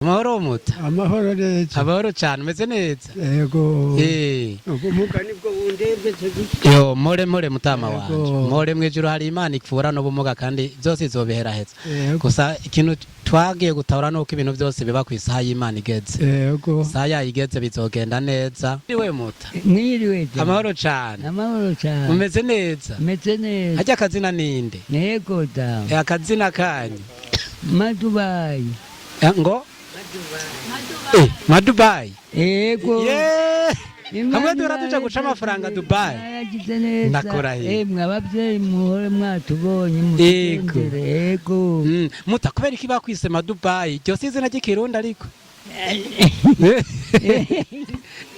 Amahoro muta. Amahoro neza. Amahoro cyane, umeze neza? Yego. Ubumuga nibwo bundembeje gutya. Yo, more more mutama wanje. Yego. More mwijuru hari Imana ikuvura n'ubumuga kandi byose izobiheraheza. Yego. Gusa ikintu twagiye gutahura nuko ibintu byose biba ku isaha y'Imana igeze. Yego. Isaha yayo igeze bizogenda neza. Iwe muta. Mwiriwe cyane. Amahoro cyane. Amahoro cyane. Umeze neza? Meze neza. Harya akazina ninde? Yego da. Akazina kanyu? Madubayi. Ngo? Madubayi. Yego. Yeah. Imana Hamwe duhora tuja guca amafaranga Dubai. Yaragize neza. Ndakurahiye. Emwe ababyeyi muhore mwatubonye Yego. mutugendere. Yego. Muta, kubera iki bakwise Madubayi? Iryo si izina ry'ikirundi ariko.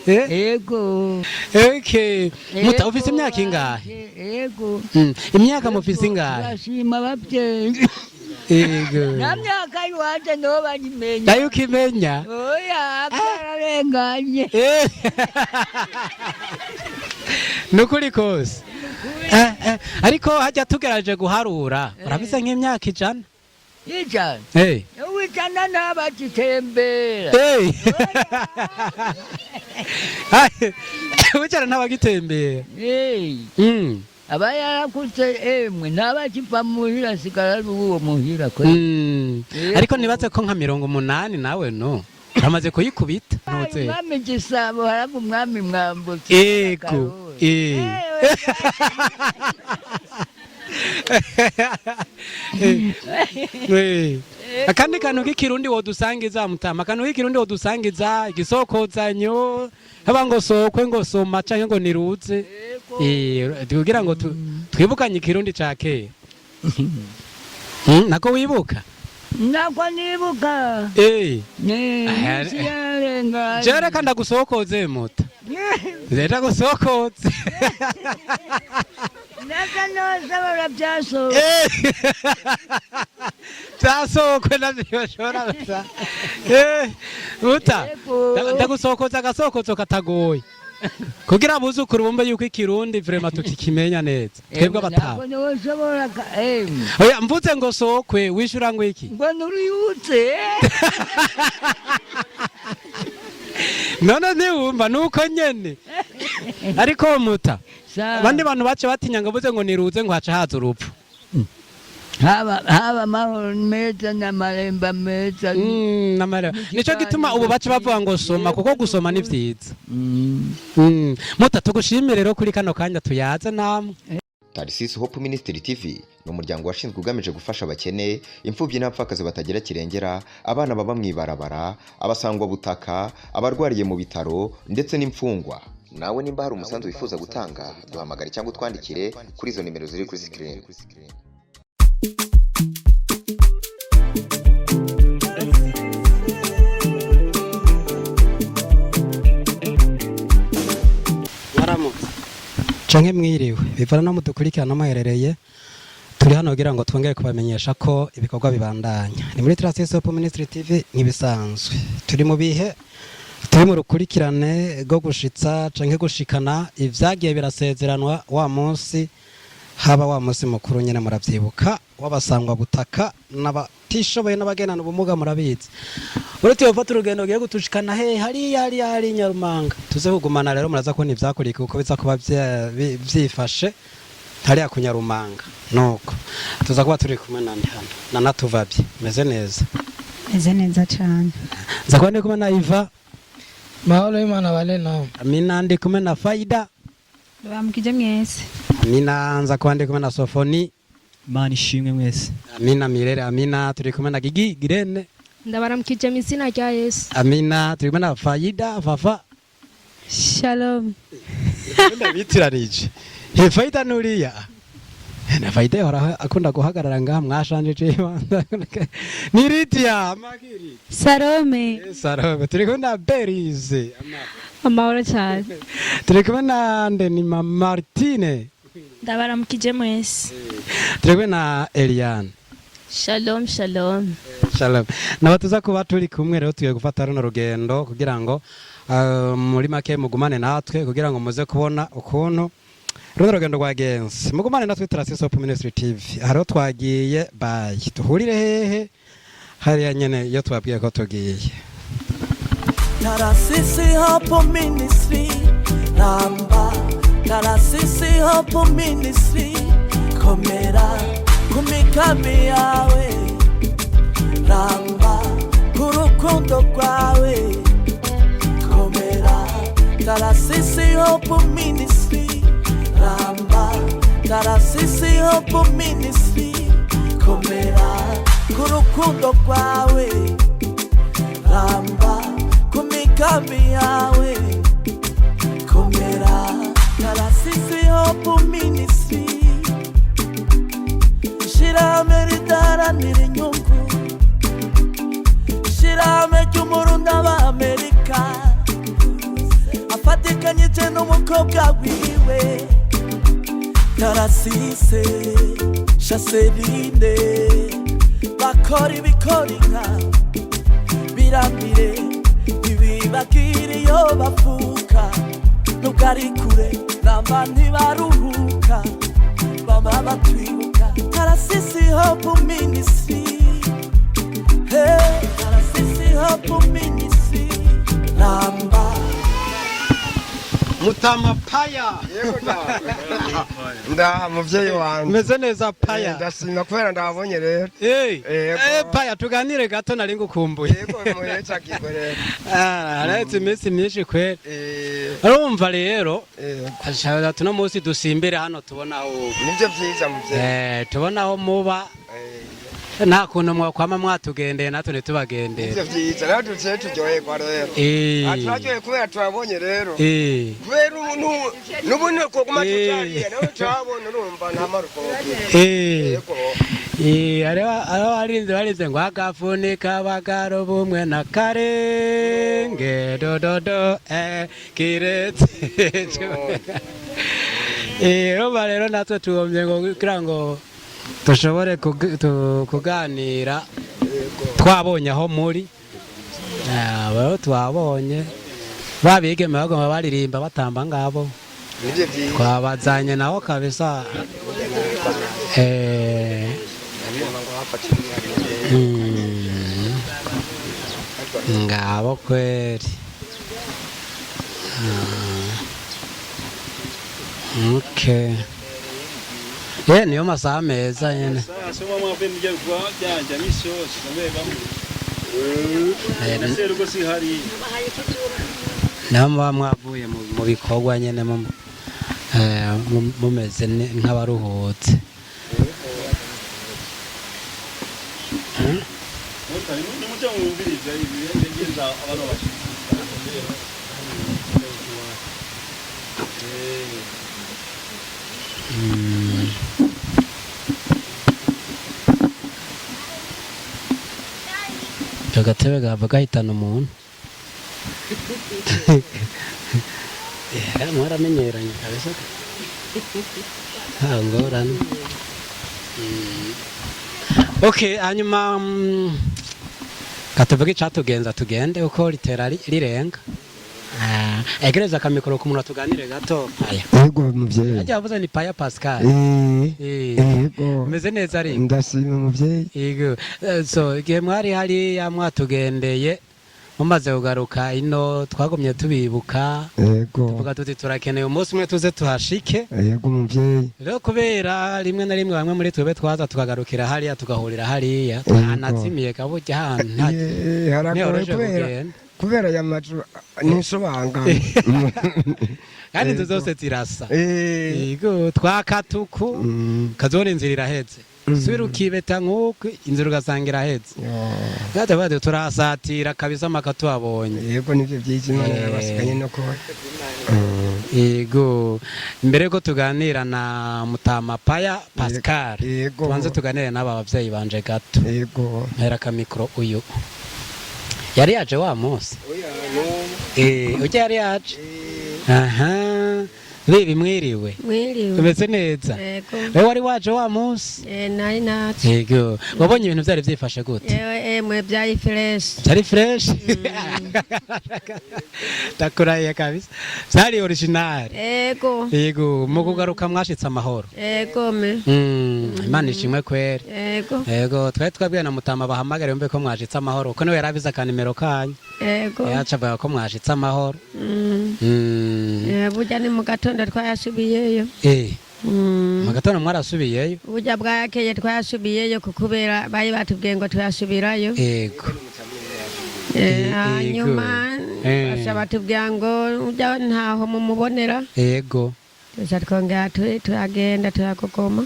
Yego. Okay. Muta, Yego, ufise imyaka ingahe? Yego. Imyaka mufise ingahe? Turashima ababyeyi. Yego. Na myaka iwanje noba nyimenya. Nayo ukimenya? Oya, kararenganye. Nukuri kose. Ariko hajya tugerageje guharura, urafise nk'imyaka 100? 100. 100 ntabagitembera. 100 ntabagitembera. Aba yarakuze emwe ntabakiva muhira asigara ari uwo muhira kwe. Ariko nibaze ko nka 80 nawe no uramaze kuyikubita. Ntuze. Umwami Gisabo harava umwami Mwambutsa. Ego. Akandi kantu k'ikirundi wodusangiza mutama, akantu k'ikirundi wodusangiza igisokozanyo haba ngo sokwe ngo soma canke ngo niruze, kugira ngo twibukanye ikirundi ca kera. Nako wibuka? Nako nibuka. Yararenganye. Jewe reka ndagusokoze muta. Reka gusokoze. Naka noshobora byasokwe. Byasokwe navyo bashobora gusa. Muta, ndagusokoza agasokozo katagoye. Kugira abuzukuru bumve yuko ikirundi vraiment tukikimenya neza. Twebwe abataba. Nako noshobora Oya, mvuze ngo sokwe wishura ngo iki? Ngo nuriyutse. None ntiwumva nuko nyene. Ariko muta, abandi bantu bace batinya ngo mvuze ngo niruze ngo haca haza urupfu. Haba amahoro meza n'amaremba meza. N'amaremba. Nico gituma ubu bace bavuga ngo soma kuko gusoma ni vyiza. Muta, tugushimire rero kuri kano kanya tuyaze namwe. Tarisisi Hope Ministry TV ni umuryango washinzwe ugamije gufasha abakene, imfubyi n'abapfakazi batagira kirengera, abana baba mu ibarabara, abasangwa butaka, abarwariye mu bitaro ndetse n'imfungwa. Nawe nimba hari umusanzu wifuza gutanga, duhamagare cyangwa utwandikire kuri izo nimero ziri kuri screen. Mwaramutse canke mwiriwe, bivana no mudukurikirana muherereye. Turi hano kugira ngo twongere kubamenyesha ko ibikorwa bibandanya. Ni muri Tarisisi Hope Ministry TV nk'ibisanzwe. Turi mu bihe, turi mu rukurikirane rwo gushitsa canke gushikana ivyagiye birasezeranwa wa munsi haba wa munsi mukuru nyene muravyibuka w'abasangwa butaka n'abatishoboye n'abagendana ubumuga murabizi. Uretse gufata urugendo rugiye gutushikana he hariya hariya hari Nyarumanga, tuze kugumana rero muraza kubona ivyakurika uko biza kuba vyifashe hariya ku Nyarumanga. Nuko tuza kuba turi kumwe nande hano na Natuvabye. Meze neza? Meze neza cyane. Nza kuba ndi kumwe na Iva. Mahoro y'Imana bane nawe. Amina. Ndi kumwe na Faida. Bamukije mwese. Amina. Nza kuba ndi kumwe na Sofoni. Imana ishimwe mwese. Amina. Mirere amina. Turi kumwe na Gigi Girene. Ndabaramukije mu izina rya Yesu. Amina. Turi kumwe na Faida Fafa. Shalom. Ndabitiranije. He Faida nuriya. Na Faida yahora akunda guhagarara ngaha mwashanjije ibanza. Ni Lidia Makiri. Salome. Salome. Turi kumwe na Berize. Amahoro cyane. Turi kumwe na Ndenima Martine. Ndabaramukije mwese. Turi kumwe na Eliane. Shalom, shalom. Shalom. Nabatuza kuba turi kumwe rero tugiye gufata runo rugendo kugira ngo muri make mugumane natwe kugira ngo muze kubona ukuntu runo rugendo rwagenze. Mugumane natwe Tarisisi Hope Ministry TV. Hariho twagiye bayi. Duhurire hehe? Hariya nyene iyo tubabwiye ko tugiye. Tarasisi Hope Ministry, Ramba. Tarasisi Hope Ministry, komera ku migambi yawe, ramba ku rukundo rwawe, komera. Tarasisi Hope Ministry, ramba. Tarasisi Hope Ministry, komera ku rukundo rwawe, ramba ku migambi yawe, komera. Tarasisi Hope Ministry, ishirahamwe ridaharanira inyungu, ishirahamwe ry'Umurundi w'Amerika afatikanyije n'umukobwa wiwe Tarasise Shaserine, bakora ibikora inka birambire, ntibibagire iyo bavuka, nubwo ari kure namba ntibaruhuka, bama batwibuka. Tarasisi Hope Ministry, hey, Tarasisi Hope Ministry, ramba. Mutama Paya. Ndaha muvyeyi wanje. Meze neza, Paya? Ndashima kubera ndabonye rero. Paya, tuganire gato, nari ngukumbuye. Yego, muhecagirwe rero. Ah, haraheze iminsi myinshi kweri. Urumva rero, ashaka tuno munsi dusimbire hano tubona aho uba. Nivyo vyiza, muvyeyi. Tubona aho muba, nta kuntu mwakwama mwatugendeye natwe ntitubagendere. Nivyo vyiza, nawe duciye turyoherwa rero. Ah, turaryohewe kubera turabonye rero. Kubera ubu n'ubu kuguma tucariye nawe turabona, urumva nta maruko. Yego. Hariho barinze ngo agafunika bagaro bumwe na karenge dododo kiretse. Urumva rero natwe tugomye ngo kugira ngo dushobore kuganira twabonye aho muri. Rero twabonye babigeme bagomba baririmba batamba ngabo. Nivyo vyiza. Twabazanye nabo kabisa. Ngabo kweri. Okay. Niyo masaha meza nyene. Soma mwavuye mu bikorwa byanje misi yose namwe bamwe na serugo sihari. Naho muba mwavuye mu bikorwa nyene mumeze nk'abaruhutse. Nimujya mwumviriza ibi ngenza abantu bashitsi. Aka gatebe gahava gahitana umuntu. Mwaramenyeranye kabisa, nta ngorane. Okay, hanyuma katuvuge icatugenza tugende uko ritera rirenga. Egereza akamikoro ku muntu tuganire gato, Paya. Yego, muvyeyi. Ajya yavuze ni Paya Pascal. Yego. Meze neza ariko? Ndashima, muvyeyi. Yego. So igihe mwari hariya mwatugendeye, mumaze kugaruka ino, twagumye tubibuka. Tuvuga tuti turakeneye umunsi umwe tuze tuhashike. Yego, muvyeyi. Rero kubera rimwe na rimwe bamwe muri twebwe twaza tukagarukira hariya, tugahurira hariya, twanazimiye kaburya ahantu Haragoye ntiyoroshe kubera kugenda. Kubera aya mazu ntisobanga. Kandi inzu zose zirasa. Yego, twakatuku kazobona inzira iraheze, subira ukibeta nk'uku inzira ugasanga iraheze. Gata bade turasatira kabisa maka tuhabonye. Yego, nivyo vyiza, Imana yabasiganye no kuba. Yego, mbere yuko tuganira na Mutama Paya Pascal, tubanze tuganire n'aba bavyeyi banje gato. Yego. Mpera akamikoro uyu yari yaje wa munsi. Ujya yari yaje aha. Bibi, mwiriwe? Mwiriwe. Umeze neza? Yego. Wewe wari waje wa munsi? Eh, nari naje. Yego, wabonye ibintu byari byifashe gute? Yewe, emwe, byari fresh. Byari fresh, ndakurahiye kabisa, byari original. Yego. Yego, mu kugaruka mwashitse amahoro? Yego me. Imana ishimwe kweri. Yego. Yego, twari twabwiye na Mutama bahamagare yumve ko mwashitse amahoro, kuko niwe yarabize akanimero kanyu. Yego. Yaca avuga ko mwashitse amahoro. Eh, burya ni mu gatondo twayasubiyeyo. Mu gatondo mwarasubiyeyo? Burya bwakeye twasubiyeyo kukubera bari batubwiye ngo tuyasubirayo. Hanyuma baca batubwira ngo ujya ntaho mumubonera. Tuca twongera turagenda turakugoma.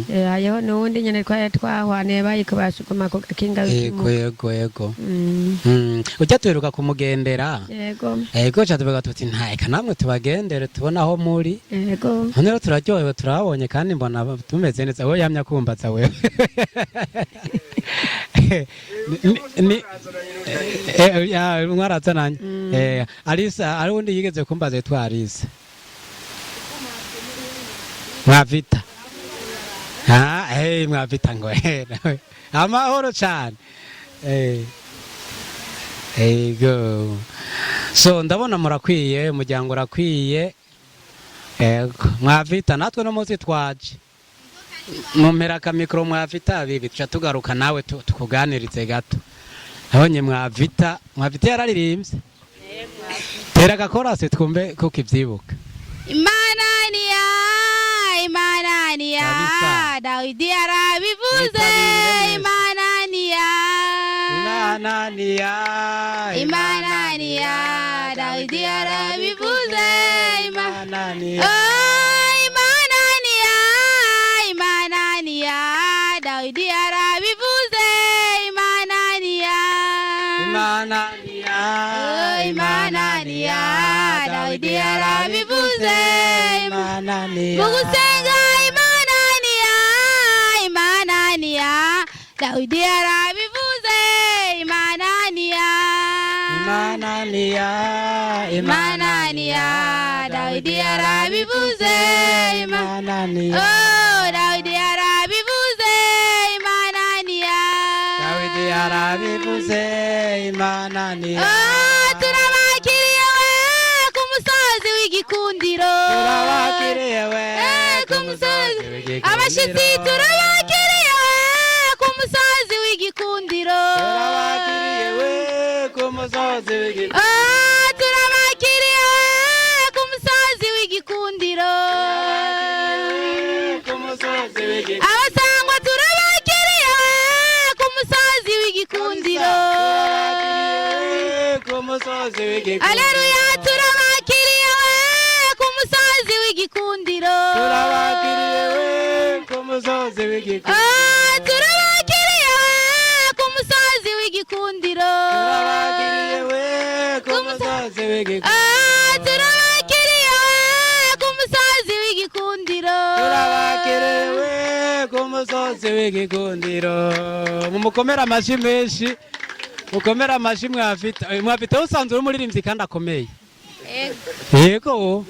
Hariho n'uwundi nyene twari twahwaniye bariko barasuguma ku gakinga. Yego yego yego. Ujya tuheruka kumugendera. Yego. Yego, ca tuvuga tuti nta namwe tubagendere tubone aho muri. Yego. None rero turaryohewe, turabonye kandi mbona tumeze neza. Wowe yamya kumbaza wewe. Ni ya, mwarazananye. Alisa ari wundi yigeze kumbaza yitwa Alisa. Mwavita. Ah, hey, mwavita ngo nawe. Amahoro cyane. Ego. So ndabona murakwiye, umuryango urakwiye. Ego, mwavita natwe no munsi twaje. Mumpera akamikoro mwavita bibi, tuca tugaruka nawe tukuganirize gato. Nabonye mwavita, mwavita yararirimbye. Tera agakorasi twumve kuko ivyibuka. Imana ni ya, Imana ni ya. Kabisa. Dawidi yarabivuze. Imana ni ya. Imana ni ya. Imana ni ya. Dawidi yarabivuze. Imana ni ya. Oh, Imana ni ya, Imana ni ya. Dawidi yarabivuze. Imana ni ya. Imana ni ya. Oh, Imana ni ya. Dawidi yarabivuze. Imana ni ya. Mu gusenga Imana ni ya, Imana ni ya. Dawidi yarabivuze. Imana ni ya. Imana ni ya. Imana ni ya. Dawidi yarabivuze. Imana ni ya. Oh, Dawidi yarabivuze. Imana ni ya. Dawidi yarabivuze. Imana ni ya. Oh, turabakiriye we ku musozi w'igikundiro. Turabakiriye we ku musozi. Abashitsi turabakiriye we ku musozi w'igikundiro. Turabakiriye we ku musozi w'igikundiro. Oh, turabakiriye we ku musozi w'igikundiro. Ku musozi w'igikundiro. Abasangwa turabakiriye we ku musozi w'igikundiro. Ku musozi w'igikundiro. Aleluya, turabakiriye we ku musozi w'igikundiro. Turabakiriye we ku musozi w'igikundiro. Ah, turabakiriye we ku musozi w'igikundiro. Turabakiriye we ku musozi w'igikundiro. Ah, turabakiriye we ku musozi w'igikundiro. Turabakiriye we ku musozi w'igikundiro. Mumukomere amashyi menshi, mukomere amashyi. Mwafite mwafite usanzwe uri umuririmbyi kandi akomeye. Yego.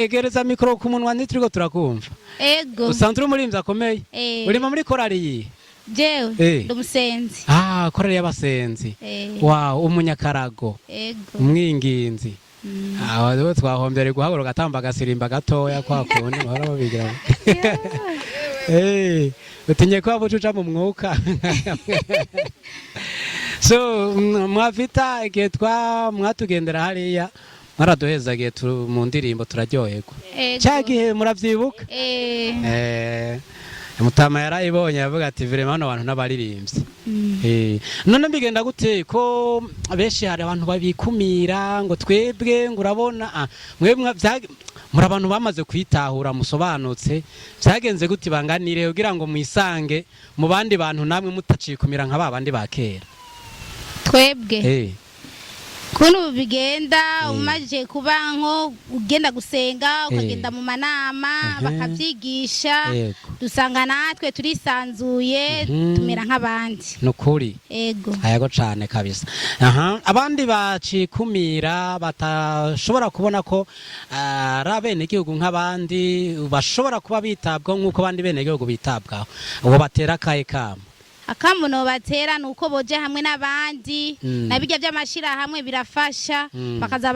Egereza mikoro ku munwa, ntituriko turakumva. Ego. Usanzwe uri umuririmbyi akomeye. Eh. Urimo muri korali yihe? Jewe Eh. ndi umusenzi. Ah, korali y'abasenzi. Eh. Wow, umunyakarago. Ego. Umwinginzi. Aho rero twahombye, ari guhaguruka atamba agasirimba gatoya kwa kundi bahora babigira. Utinye ko waba uca mu mwuka. So mwafita igihe twa mwatugendera hariya mwaraduhezagiye mu ndirimbo turaryoherwa. Ego. Cya gihe muravyibuka? Eh. Mutama yarayibonye yavuga ati vraiment hano bantu n'abaririmbyi. None bigenda gute ko benshi hari abantu babikumira ngo twebwe ngo urabona, mwebwe muri abantu bamaze kwitahura musobanutse, byagenze gute banganire kugira ngo mwisange mu bandi bantu namwe mutacikumira nka ba bandi ba kera? Twebwe. Ukuntu bigenda, umaze kuba nko ugenda gusenga, ukagenda mu manama, bakabyigisha, dusanga natwe turisanzuye, tumera nk'abandi. Nukuri. Ego. Ayago cane kabisa. Aha abandi bacikumira, batashobora kubona ko ari abenegihugu nk'abandi, bashobora kuba bitabwaho nk'uko abandi benegihugu bitabwaho, uwo batera akahe kamo? Akamuno batera ni uko boje hamwe n'abandi, na bijya by'amashirahamwe birafasha, bakaza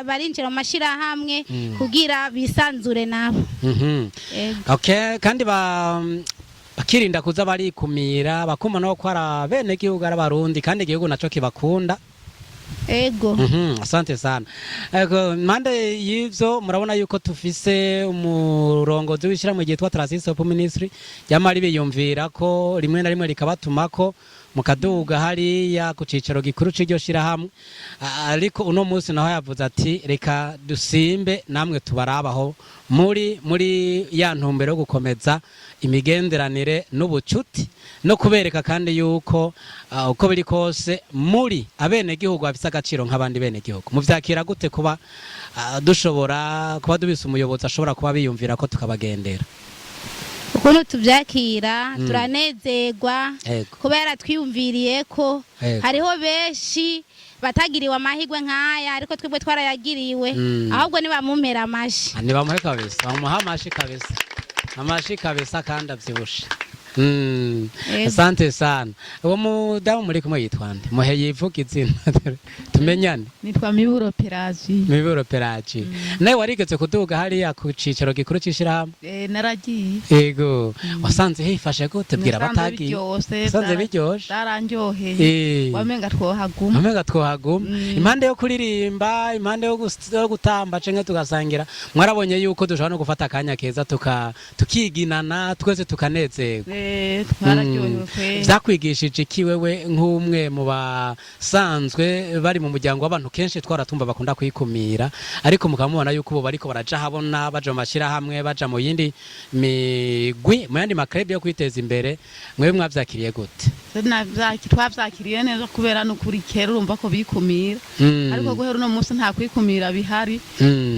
barinjira mu mashirahamwe kugira bisanzure nabo. Ego. Okay, kandi bakirinda kuza barikumira, bakumva no ko ari abenegihugu, ari Abarundi, kandi igihugu naco kibakunda. Ego. Asante sana. Ego, impande y'ivyo murabona yuko tufise umurongozi w'ishirahamwe ryitwa Transit Hope Ministry, ryamara biyumvira ko rimwe na rimwe rikabatumako mukaduga hariya ku cicaro gikuru c'iryo shirahamwe. Ariko uno munsi naho yavuze ati: "Reka dusimbe namwe tubarabaho muri ya ntumbero yo gukomeza imigenderanire n'ubucuti, no kubereka kandi yuko uko biri kose muri abenegihugu bafise agaciro nk'abandi benegihugu." Muvyakira gute kuba dushobora kuba dubise umuyobozi ashobora kuba biyumvira ko tukabagendera? Ukuntu tubyakira, turanezerwa kubera twiyumviriye ko hariho benshi batagiriwe amahirwe nk'aya, ariko twebwe twarayagiriwe. Ahubwo nibamumpera amashi. Ah, nibamuhe kabisa, bamuha amashi kabisa, amashi kabisa, kandi avyibushe. Yego. Asante sana. Uwo mudamu muri kumwe yitwa nde? Muhe yivuga izina tumenyane. Nitwa Miburo Pelagie. Miburo Pelagie, nawe warigeze kuduga hariya ku cicaro gikuru c'ishirahamwe? Eh, naragiye. Yego, wasanze hifashe gute? Bwira Nasanze abatagiye. biryoshe. Wasanze biryoshe? Byaranryoheye. Wamenga twohaguma. Wamenga twohaguma. Impande yo kuririmba, impande yo gutamba canke tugasangira, mwarabonye yuko dushobora no gufata akanya keza tukiginana twese tukanezerwa. Eh, twararyohewe kweri. Vyakwigishije iki wewe nk'umwe mu basanzwe bari mu muryango w'abantu kenshi twaratumva bakunda kwikumira, ariko mukaba mubona yuko ubu bariko baraja habona, baja mu mashirahamwe, baja mu yindi migwi, mu yandi makrebe yo kwiteza imbere, mwewe mwavyakiriye gute? Twavyakiriye neza, kubera n'ukuri kera urumva ko bikumira, ariko guhera uno munsi nta kwikumira bihari.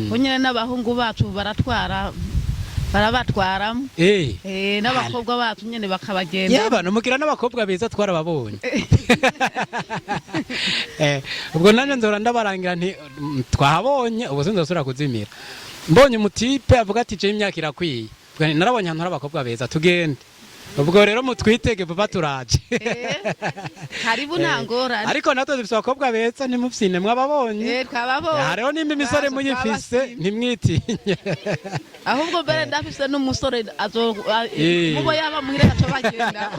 Bo nyene n'abahungu bacu baratwara, barabatwaramo. Eh, n'abakobwa bacu nyene bakabagenda. Yaba numugira n'abakobwa beza, twarababonye. Ubwo nanje nzora ndabarangira nti twahabonye." Ubu sinzosubira kuzimira. Mbonye umutipe avuga ati: "Je imyaka irakwiye." Ubwo nti, "Narabonye ahantu hari abakobwa beza, tugende." Ubwo rero mutwitege vuba, turaje. Karibu, nta ngorane. Ariko natwe dufise abakobwa beza, ntimufyine, mwababonye. Eh, twababonye. Hariho nimba imisore Bazo muyifise, ntimwitinye. Ahubwo mbere ndafise n'umusore azo mubo yaba muhira gaco bagenda.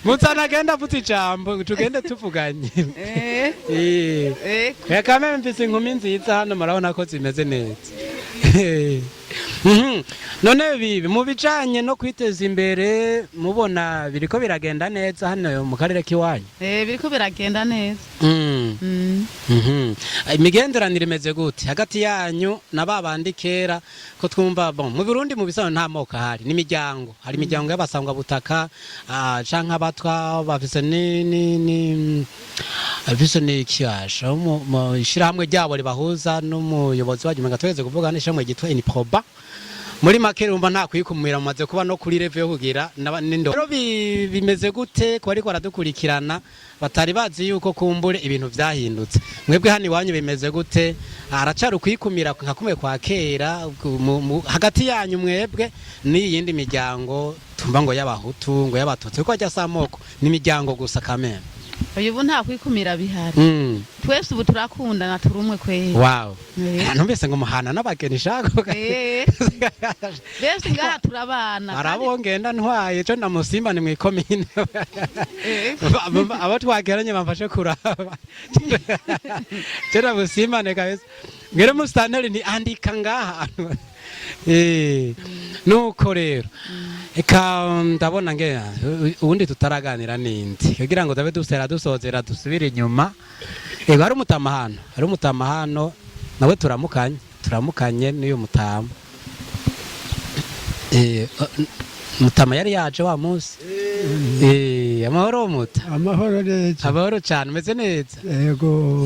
Muzanagenda avuze ijambo, tugende tuvuganye. Reka mbe mfise inkumi nziza hano, murabona ko zimeze neza. None bibi mu bijanye no kwiteza imbere, mubona biriko biragenda neza hano mu karere k'iwanyu? Eh, biriko biragenda neza. Imigenderanire imeze gute hagati yanyu na ba bandi kera ko twumva? Bon, mu Burundi mu bisanzwe nta moko ahari, n'imiryango. Hari imiryango y'abasangwa butaka, canke abatwa bafise ni bafise ni kiyasha mu ishirahamwe ryabo ribahuza n'umuyobozi waryo, umenga tweze kuvuga n'ishirahamwe ryitwa Iniproba. Muri make urumva nta kwikumira, mumaze kuba no kuri level yo kugira n'indo. Rero bimeze gute ko ariko baradukurikirana batari bazi yuko kumbure ibintu vyahindutse? Mwebwe hano iwanyu bimeze gute? Haracari ukwikumira nka kumwe kwa kera hagati yanyu mwebwe n'iyindi miryango tumva ngo y'abahutu, ngo y'abatutsi, kuko hajya si amoko, n'imiryango gusa kameme? Uyu ubu nta kwikumira bihari. Twese ubu turakundana, turi umwe kweri. Wow. Numvise ngo muhana n'abageni shako. Eh. Benshi ngaha turabana. Arabo ngenda ntwaye co ndamusimba ni mw'ikomine. Abo twageranye bamfashe kuraba co ndamusimbane kabisa, ngere musitanteri nti: "Andika ngaha." Nuko rero eka ndabona nge ubundi tutaraganira nindi kugira ngo dabe dusera dusozera, dusubire inyuma. Ego, hari umutama hano, hari umutama hano nawe turamukanye, turamukanye n'uyu mutama. Mutama yari yaje wa munsi. Amahoro muta. Amahoro neza. Amahoro cyane, umeze neza? Yego.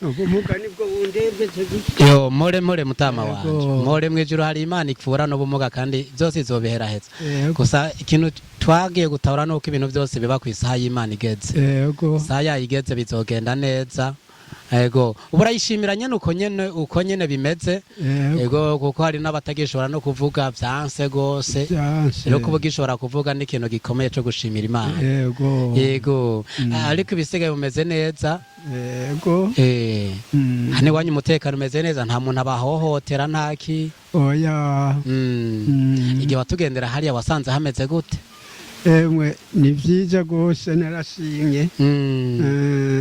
Ubumuga nibwo bundembeje gutya. Yo, more more mutama wanje. Yego. More mwijuru hari Imana ikuvura n'ubumuga kandi byose izobiheraheza. Yego. Gusa ikintu twagiye gutahura nuko ibintu byose biba ku isaha y'Imana igeze. Yego. Isaha yayo igeze bizogenda neza. Yego, uburayishimira nyene uko nyene bimeze. Yego. Yego, kuko hari n'abatagishobora no kuvuga vyanse gose. Vyanse. Rero kuba ugishobora kuvuga ni ikintu gikomeye co gushimira Imana. Yego. Yego, ariko ibisigaye bimeze neza. Yego. Hano iwanyu umutekano umeze neza, nta muntu abahohotera, ntaki? Oya. Igihe watugendera hariya wasanze hameze gute? Emwe, ni vyiza gose, narashimye.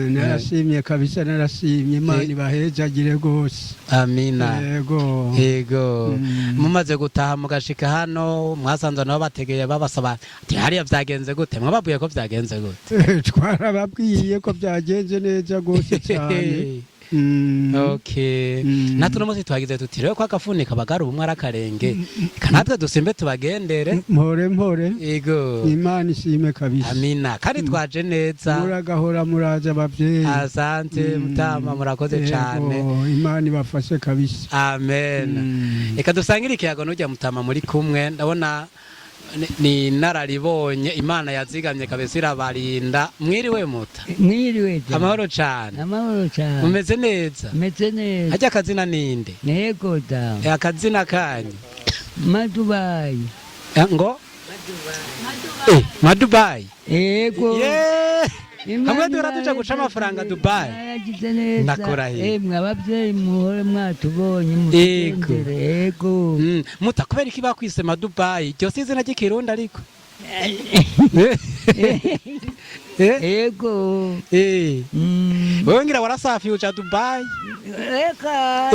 Narashimye kabisa, narashimye. Imana ibahezagire gose. Amina. Yego. Yego, mumaze gutaha mugashika hano, mwasanze nabo bategeye babasaba ati hariya vyagenze gute? Mwababwiye ko vyagenze gute? Twarababwiye ko byagenze neza gose cyane. Okay, natwe uno munsi twagize tuti rero ko agafunika bagara ubumwe ari akarenge, reka natwe dusimbe tubagendere. Mpore mpore. Yego. Imana ishime kabisa. Amina, kandi twaje neza. Muragahora muraza abavyeyi. Asante mutama, murakoze Yego, cane. Imana ibafashe kabisa. Amen. Reka dusangire ikiyago n'ujya mutama muri kumwe. Ndabona ni inararibonye Imana yazigamye kabisa, irabarinda. Mwiriwe muta. Mwiriwe. Amahoro cane. Amahoro cyane. Mumeze neza? Meze neza. Hajya akazina ninde? Nego da. Akazina kanyu? Madubayi. Ngo Madubayi? Yego. Yeah. Hamwe duhora tuja guca amafaranga Dubai. Yagize neza. Ndakurahiye. Emwe ababyeyi, muhore mwatubonye. Yego. Mutugendere, yego. Muta, kubera iki bakwise Madubayi? Iryo si izina ry'ikirundi ariko. Yego. Wewe ngira warasafiye uja Dubai. Reka.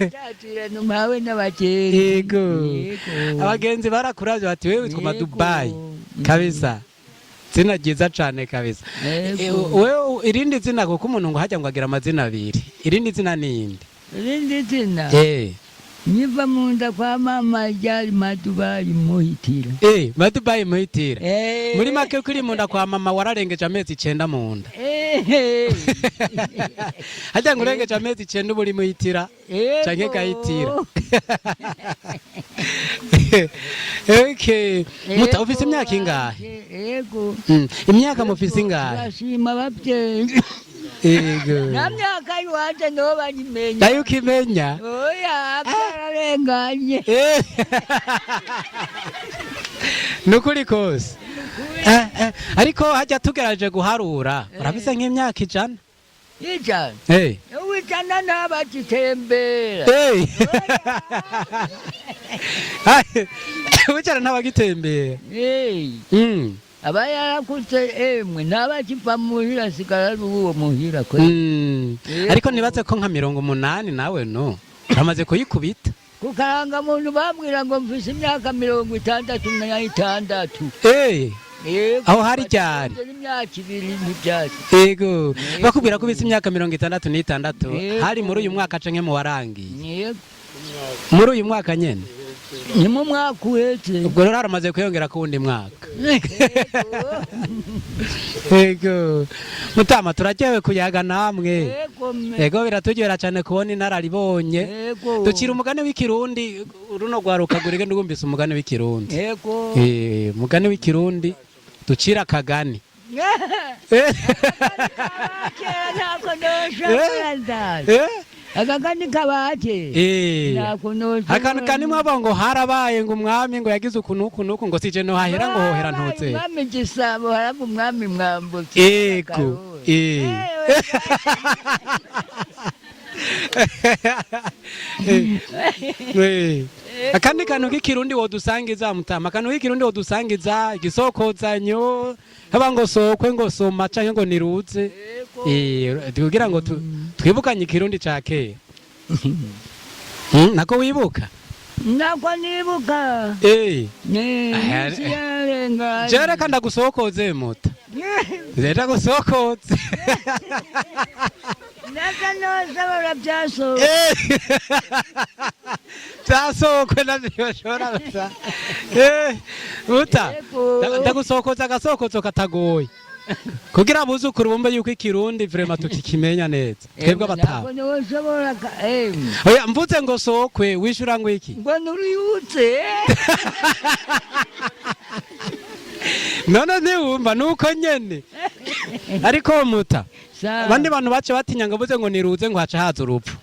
Itatira mpawe n'abagenzi. Yego. Abagenzi barakuravye bati wewe witwa Madubai. Kabisa. Zina ryiza cane kabisa. Wewe irindi zina, kuko umuntu ngo hajya ngo agira amazina abiri. Irindi zina ninde? Irindi zina? Eh. Nyiva mu nda kwa mama ryari Madubayi muhitira. Madubayi muhitira. Eh. Muri make kuri mu nda kwa mama wararengeje amezi 9 mu nda. Hajya ngo urengeje amezi 9 uba uri muhitira. Canke gahitira. Okay. Muta, ufise imyaka ingahe? Yego. Imyaka mufise ingahe? Turashima ababyeyi. Yego. Na myaka iwanje noba nyimenya. Nayo ukimenya? Oya, byararenganye. Nukuri kose. Ariko hajya tugerageje guharura, urafise nk'imyaka 100. 100? 100 ntabagitembera. 100 ntabagitembera. Aba yarakuze, emwe ntabakiva muhira, asigara ari uwo muhira kwe. Ariko nibaze ko nka 80 nawe no uramaze kuyikubita. Ku karangamuntu bambwira ngo mfise imyaka 66. Yego. Aho hari ryari? Imyaka 2 ntibyatsi. Yego, bakubwira ko ubise imyaka 66? Yego. Hari muri uyu mwaka canke mu warangiye? Yego. Muri uyu mwaka nyene? Ni mu mwaka uheze. Ubwo rero haramaze kwiyongera ku wundi mwaka. Yego mutama, turaryohewe kuyaga namwe. Yego me. Yego, biraturyohera cyane kubona inararibonye. Yego. Ducira umugani w'ikirundi runo rwaruka gurige, ndumvise umugani w'ikirundi. Yego. Umugani w'ikirundi, ducira akagani. Kera ntako noshobora ndazi. Akagani kabake. Ntako noshobora. Akantu kanimwe abo ngo harabaye ngo umwami ngo yagize uku n'uku n'uku, ngo sije no hahera ngo hohera ntutse. Umwami Gisabo, haraba umwami Mwambutsa. Yego. Akandi kantu k'ikirundi wodusangiza mutama, akantu k'ikirundi wodusangiza, igisokozanyo haba ngo sokwe ngo soma canke ngo niruze, kugira ngo twibukanye ikirundi ca kera. Nako wibuka? Nako nibuka. Isi yararenganye. Jewe reka ndagusokoze muta. Rero gusokotse. Navyo noshobora byasokwe. Byasokwe navyo bashobora gusa. Uta. Ndagusokoza agasokozo katagoye. Kugira abuzukuru bumve yuko ikirundi vraiment tukikimenya neza. Twebwe abataha. Ntabwo noshobora emwe. Oya, mvuze ngo sokwe wishura ngo iki? Ngo nuriyutse. None ntiwumva nuko nyene. Ariko muta. Abandi bantu bace batinya ngo mvuze ngo niruze ngo haca haza urupfu.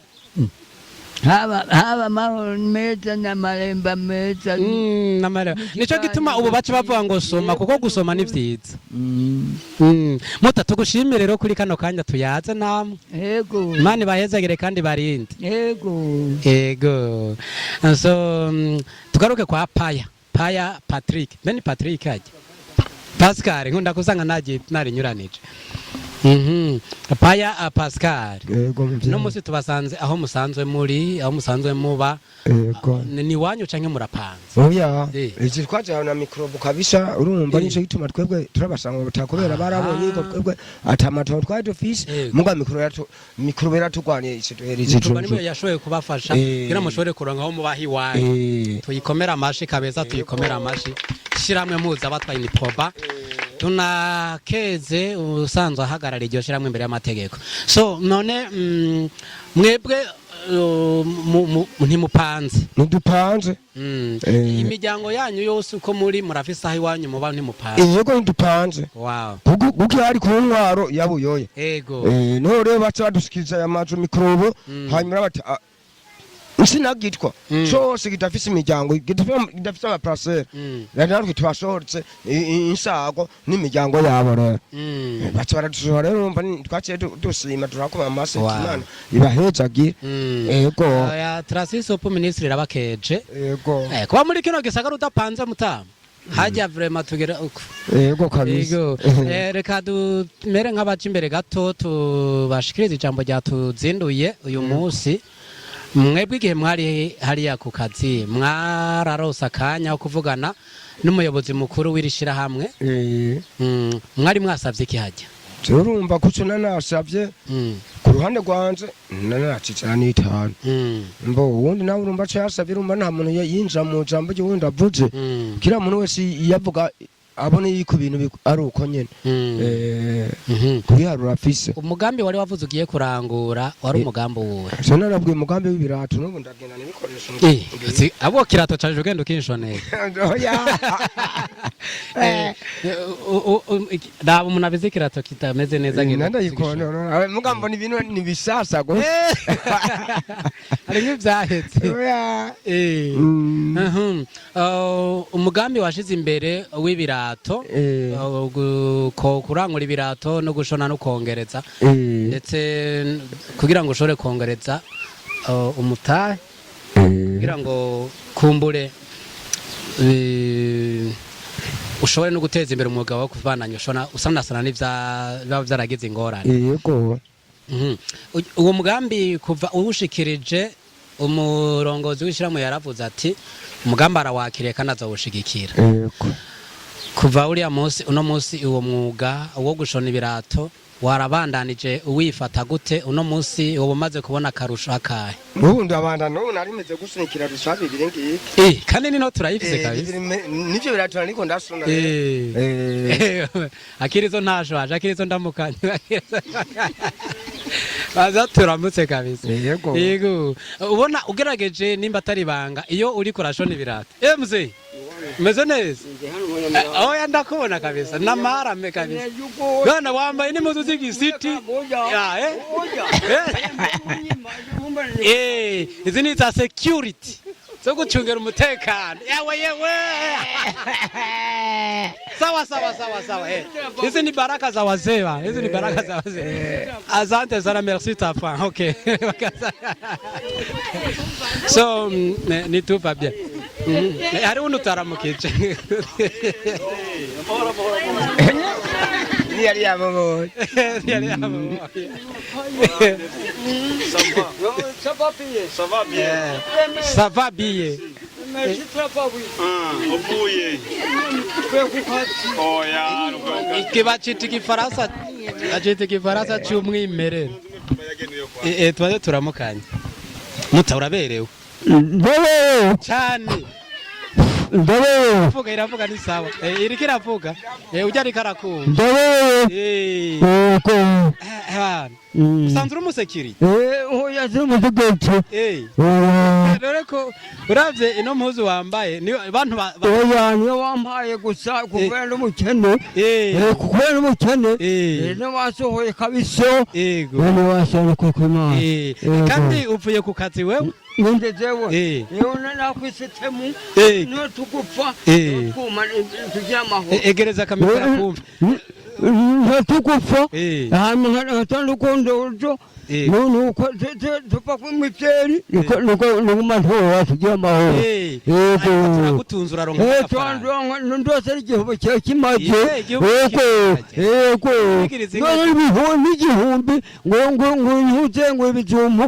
Haba amahoro meza n'amaremba meza. N'amaremba. Nico gituma ubu bace bavuga ngo soma kuko gusoma ni vyiza. Muta tugushimire rero kuri kano kanya tuyaze namwe. Yego. Imana ibahezagire kandi barinde. Yego. Yego. So tugaruke kwa Paya. Paya Patrick. Beni Patrick aje. Pascal nkunda kusanga naje narinyuranije. Paya Pascal. Yego muvyeyi. No musi tubasanze aho musanzwe muri, aho musanzwe muba. Yego. Ni wanyu canke murapanze? Oya. Iki twaje na microbe kabisa urumva nico gituma twebwe turabasanga butakubera barabonye ko twebwe atamato twari dufise muga microbe yaratugwaniye ikiduhereza ico. Niyo yashoboye kubafasha kugira mushobore kuronka aho mubaha iwanyu. Tuyikomera amashi kabeza, tuyikomera amashi. Shiramwe muza batwaye imiproba. Tunakeze usanzwe ahagarara iryo shiramwe imbere y'amategeko. So none mwebwe ntimupanze? Ntidupanze. Imiryango yanyu yose uko muri murafise aho iwanyu muba ntimupanze? Yego ntidupanze. Wow. Kuko hari ku ntwaro yabuyoye. Yego. Niho rero baca badushikiriza aya mazu mikrobo hanyuma bati sinagitwa cose kidafise imiryango kidafise amaparasera rero natwe twasohotse insago n'imiryango yabo rero baca baradusohora rero urumva twaciye dusima turakoma amase Imana ibahezagire. Yego. Oya Trasisi Hope Ministry irabakeje. Yego. Kuba muri kino gisagara udapanze mutama hajya vraiment tugera uko. Yego kabisa. Yego. Reka dumere nk'abaca imbere gato tubashikirize ijambo ryatuzinduye uyu munsi. Mwebwe igihe mwari hariya ku kazi mwararose akanya ko kuvugana n'umuyobozi mukuru w'iri shirahamwe. Mwari mwasavye iki hajya? Urumva kuco nanasavye ku ruhande rwanje nanacicana n'itanu mbo uwundi nawe urumva co yasavye urumva nta muntu yinjira mu jambo ry'uwundi avuze kila muntu wese yavuga abone yuko ibintu ari uko nyene kubiharura afise. Umugambi wari wavuze ugiye kurangura wari umugambi wuwe? Je narabwiye umugambi w'ibirato n'ubu ndagenda n'ibikoresho. Abo kirato caje ugenda ukinshonera. Oya. Naba umuntu abizi ikirato kitameze neza ngenda. Ndayikondora. Mugambo ni ibintu ni bisasa gose. Hari nk'ivyahetse. Oya. Umugambi washize imbere w'ibirato kurangura ibirato no gushona no kongereza ndetse kugira ngo ushobore kongereza umutahe kugira ngo kumbure ushobore no guteza imbere umwuga wo kuvananya ushona usanasana n'ivya byaragize ingorane. Yego. Uwo mugambi kuva uwushikirije umurongozi w'ishyirahamwe yaravuze ati umugambi arawakiriye kandi azawushigikira. Yego. Kuva uriya munsi uno munsi uwo mwuga wo gushona ibirato warabandanije uwifata gute uno munsi uba umaze kubona akarusho akahe? N'ubu ndabandana n'ubu nari meze gusunikira rusha bibiri ngiki. Kandi nino turayifise kabisa. Nivyo birato ariko ndasona. Akirizo ntashaje akirizo ndamukanye. Baza turamutse kabisa. Yego. Yego. Ubona ugerageje nimba atari banga iyo uri kurashona ibirato. Mzee. Meze neza. Oya ndakubona kabisa. Namarame kabisa. Bana wambaye n'impuzu z'igisiti. Ya izi ni za security zo gucungera umutekano. Yawe yewe. Sawa sawa sawa sawa. Hizi ni baraka za wazee ba. Hizi ni baraka za wazee. Asante sana, merci tapa. Okay. So ni tu pas bien. Hari uno taramukije. Yari yabonye. Yari yabonye. Ça va bien. Ça va bien. Ça va bien. Uvuye oya. Iki bacita igifaransa, bacita igifaransa cy'umwimerere. Tubaze turamukanye. Muta, uraberewe. Ndaberewe. Cyane. Ndaberewe. Iravuga, iravuga, ni sawa. Iriko iravuga. Ujya ariko arakumva. Ndaberewe. Yego. Bana. Usanzwe uri umusekiri? Oya, si umutegetsi. Dore ko uravye ino mpuzu wambaye niyo abantu Oya, niyo wampaye gusa kubera n'umukene. Kubera n'umukene. Niyo wasohoye kabisa. Yego. Niyo wasohoye kuko Imana. Kandi uvuye ku kazi wewe? Ninde, jewe? Niyo nakwisitemu. Niyo tugupfa. Twuma tugira amahoro. Egereza akamikoro akumva. Niyo tugupfa. Hanyuma nkatanga urukundo uryo. Nuko tuva ku mivyeri niko niko niguma ntora tugira amahoro. Yego. Turagutunze, uraronka amafaranga. Ndose igihumbi kiba kimaze. Igihumbi. Yego, yego. Wigiriza inka. None ibihumbi n'igihumbi ngo ntuze ngo ibijumbu,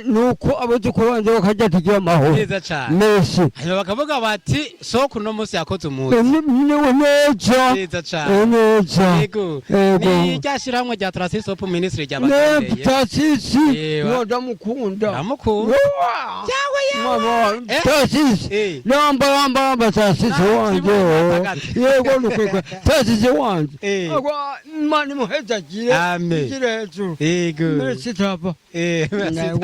nuko abuzukuru banje bakajya tugira amahoro. Neza cane. Merci. Hanyuma bakavuga bati soko uno munsi yakoze umunsi. Niwe neza. Neza cane. Neza. Yego. Yego. Ni rya shirahamwe rya Tarasisi Hope Ministry ryabagendeye. Tasisi. Yewe. No, ndamukunda. Ndamukunda. Yawe yawe. Tasisi. Namba namba namba, Tasisi wanje. Yego, nukwekwe. Tasisi wanje. Agwa Imana imuhezagire. Amen. Igire hejuru. Yego. Merci tapa. Merci. Yego.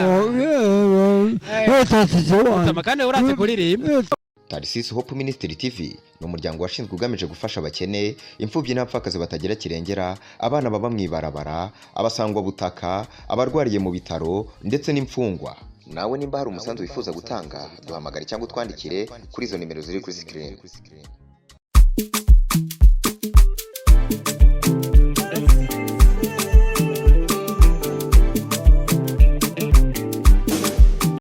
Tasisi wanje. Mutama, kandi urazi kuririmba. Tarisisi Hope Ministry TV ni umuryango washinzwe ugamije gufasha abakene, imfubyi n'abapfakazi batagira kirengera, abana baba mu ibarabara, abasangwabutaka, abarwariye mu bitaro ndetse n'imfungwa. Nawe nimba hari umusanzu wifuza gutanga, duhamagare cyangwa utwandikire kuri izo nimero ziri kuri screen.